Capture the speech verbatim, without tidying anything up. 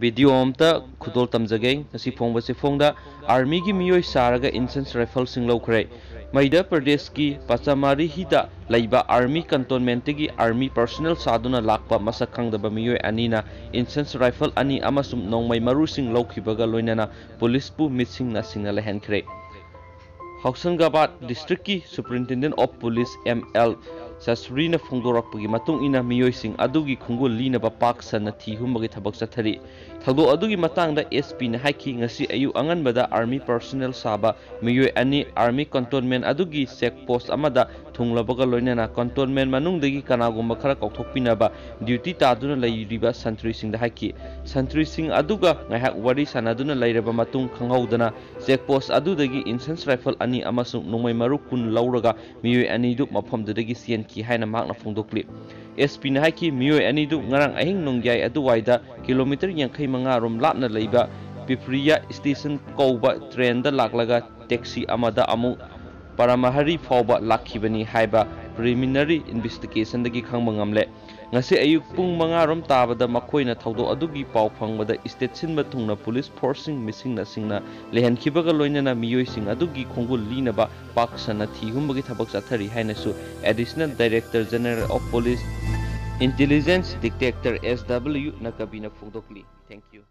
Video ꯑꯝꯇ ꯈꯨꯗꯣꯜ ꯇꯝꯖꯒꯦ꯫ ꯉꯁꯤ ꯐꯣꯡꯕ ꯆꯦꯐꯣꯡꯗ ꯑꯥꯔꯃꯤꯒꯤ ꯃꯤꯑꯣꯏ ꯁꯥꯔꯒ ꯏꯟꯁꯦꯟꯁ ꯔꯥꯏꯐꯜꯁꯤꯡ ꯂꯧꯈ꯭ꯔꯦ꯫ ꯃꯙ꯭ꯌ ꯄ꯭ꯔꯗꯦꯁꯀꯤ ꯄꯆꯃꯥꯔꯤꯍꯤꯗ ꯂꯩꯕ ꯑꯥꯔꯃꯤ ꯀꯟꯇꯣꯟꯃꯦꯟꯠꯇꯒꯤ ꯑꯥꯔꯃꯤ ꯄꯔꯁꯣꯅꯦꯜ ꯁꯥꯗꯨꯅ ꯂꯥꯛꯄ ꯃꯁꯛ ꯈꯪꯗꯕ ꯃꯤꯑꯣꯏ ꯑꯅꯤꯅ ꯏꯟꯁꯦꯟꯁ ꯔꯥꯏꯐꯜ ꯑꯅꯤ ꯑꯃꯁꯨꯡ ꯅꯣꯡꯃꯩ ꯃꯔꯨꯁꯤꯡ ꯂꯧꯈꯤꯕꯒ ꯂꯣꯏꯅꯅ ꯄꯨꯂꯤꯁꯄꯨ ꯃꯤꯠꯁꯤꯡ ꯅꯥꯁꯤꯡꯅ ꯂꯩꯍꯟꯈ꯭ꯔꯦ꯫ ꯍꯧꯁꯪꯒꯥꯕꯥꯗ ꯗꯤꯁꯇ꯭ꯔꯤꯛꯀꯤ superintendent of police M L ꯁꯁꯨꯔꯤꯅ ꯐꯣꯡꯗꯣꯔꯛꯄꯒꯤ ꯃꯇꯨꯡ ꯏꯟꯅ ꯃꯤꯑꯣꯏꯁꯤꯡ ꯑꯗꯨꯒꯤ ꯈꯣꯡꯒꯨꯜ ꯂꯤꯅꯕ ꯄꯥꯛ ꯁꯟꯅ ꯊꯤ ꯍꯨꯝꯕꯒꯤ ꯊꯕꯛ ꯆꯠꯊꯔꯤ꯫ ꯊꯧꯗꯣꯛ ꯑꯗꯨꯒꯤ ꯃꯇꯥꯡꯗ ꯑꯦꯁ ꯄꯤꯅ ꯍꯥꯏꯈꯤ, ꯉꯁꯤ ꯑꯌꯨꯛ ꯑꯉꯟꯕꯗ ꯑꯥꯔꯃꯤ ꯄꯔꯁꯣꯅꯦꯜ ꯁꯥꯕ ꯃꯤꯑꯣꯏ ꯑꯅꯤ ꯑꯥꯔꯃꯤ ꯀꯟꯇꯣꯟꯃꯦꯟꯠ ꯑꯗꯨꯒꯤ ꯆꯦꯛ ꯄꯣꯁꯠ ꯑꯃꯗ ꯊꯨꯡꯂꯕꯒ ꯂꯣꯏꯅꯅ ꯀꯟꯇꯣꯟꯃꯦꯟꯠ ꯃꯅꯨꯡꯗꯒꯤ ꯀꯅꯥꯒꯨꯝꯕ ꯈꯔ ꯀꯧꯊꯣꯛꯄꯤꯅꯕ ꯗ꯭ꯌꯨꯇꯤ ꯇꯥꯗꯨꯅ ꯂꯩꯔꯤꯕ ꯁꯟꯇ꯭ꯔꯤꯁꯤꯡꯗ ꯍꯥꯏꯈꯤ꯫ ꯁꯟꯇ꯭ꯔꯤꯁꯤꯡ ꯑꯗꯨꯒ ꯉꯥꯏꯍꯥꯛ ꯋꯥꯔꯤ ꯁꯥꯟꯅꯗꯨꯅ ꯂꯩꯔꯕ ꯃꯇꯨꯡ ꯈꯪꯍꯧꯗꯅ ꯆꯦꯛ ꯄꯣꯁꯠ ꯑꯗꯨꯗꯒꯤ ꯏꯟꯁꯦꯟꯁ ꯔꯥꯏꯐꯜ ꯑꯅꯤ ꯑꯃꯁꯨꯡ ꯅꯣꯡꯃꯩ ꯃꯔꯨ ꯀꯨꯟ ꯂꯧꯔꯒ ꯃꯤꯑꯣꯏ ꯑꯅꯤꯗꯨ ꯃꯐꯝꯗꯨꯗꯒꯤ ꯆꯦꯟꯈꯤ ꯍꯥꯏꯅ ꯃꯍꯥꯛꯅ ꯐꯣꯡꯗꯣꯛꯂꯤ꯫ ꯑꯦꯁ ꯄꯤꯅ ꯍꯥꯏꯈꯤ, ꯃꯤꯑꯣꯏ ꯑꯅꯤꯗꯨ ꯉꯔꯥꯡ ꯑꯍꯤꯡ ꯅꯣꯡꯌꯥꯏ ꯑꯗꯨꯋꯥꯏꯗ ꯀꯤꯂꯣꯃꯤꯇꯔ ꯌꯥꯡꯈꯩ ꯃꯉꯥ ꯔꯣꯝ ꯂꯥꯞꯅ ꯂꯩꯕ ꯄꯤꯄ꯭ꯔꯤꯌꯥ ꯁ꯭ꯇꯦꯁꯟ ꯀꯧꯕ ꯇ꯭ꯔꯦꯟꯗ ꯂꯥꯛꯂꯒ ꯇꯦꯛꯁꯤ ꯑꯃꯗ ꯑꯃꯨꯛ ꯄꯔꯥꯃꯍꯔꯤ ꯐꯥꯎꯕ ꯂꯥꯛꯈꯤꯕꯅꯤ ꯍꯥꯏꯕ ꯄ꯭ꯔꯤꯂꯤꯃꯤꯅꯔꯤ ꯏꯟꯚꯦꯁꯇꯤꯒꯦꯁꯟꯗꯒꯤ ꯈꯪꯕ ꯉꯝꯂꯦ꯫ ꯉꯁꯤ ꯑꯌꯨꯛ ꯄꯨꯡ ꯃꯉꯥ ꯔꯣꯝ ꯇꯥꯕꯗ ꯃꯈꯣꯏꯅ ꯊꯧꯗꯣꯛ ꯑꯗꯨꯒꯤ ꯄꯥꯎ ꯐꯪꯕꯗ ꯁ꯭ꯇꯦꯠ ꯁꯤꯟꯕ ꯊꯨꯡꯅ ꯄꯨꯂꯤꯁ ꯐꯣꯔꯁꯁꯤꯡ ꯃꯤꯁꯤꯡꯅ ꯁꯤꯡꯅ ꯂꯩꯍꯟꯈꯤꯕꯒ ꯂꯣꯏꯅꯅ ꯃꯤꯑꯣꯏꯁꯤꯡ ꯑꯗꯨꯒꯤ ꯈꯣꯡꯒꯨꯜ ꯂꯤꯅꯕ ꯄꯥꯛ ꯁꯟꯅ ꯊꯤ ꯍꯨꯝꯕꯒꯤ ꯊꯕꯛ ꯆꯠꯊꯔꯤ ꯍꯥꯏꯅꯁꯨ additional director general of police intelligence ꯗꯤꯇꯦꯛꯇꯔ ꯑꯦꯁ ꯗꯕ꯭ꯂꯤꯎ ꯅꯀꯕꯤꯅ ꯐꯣꯡꯗꯣꯛꯂꯤ꯫ Thank you.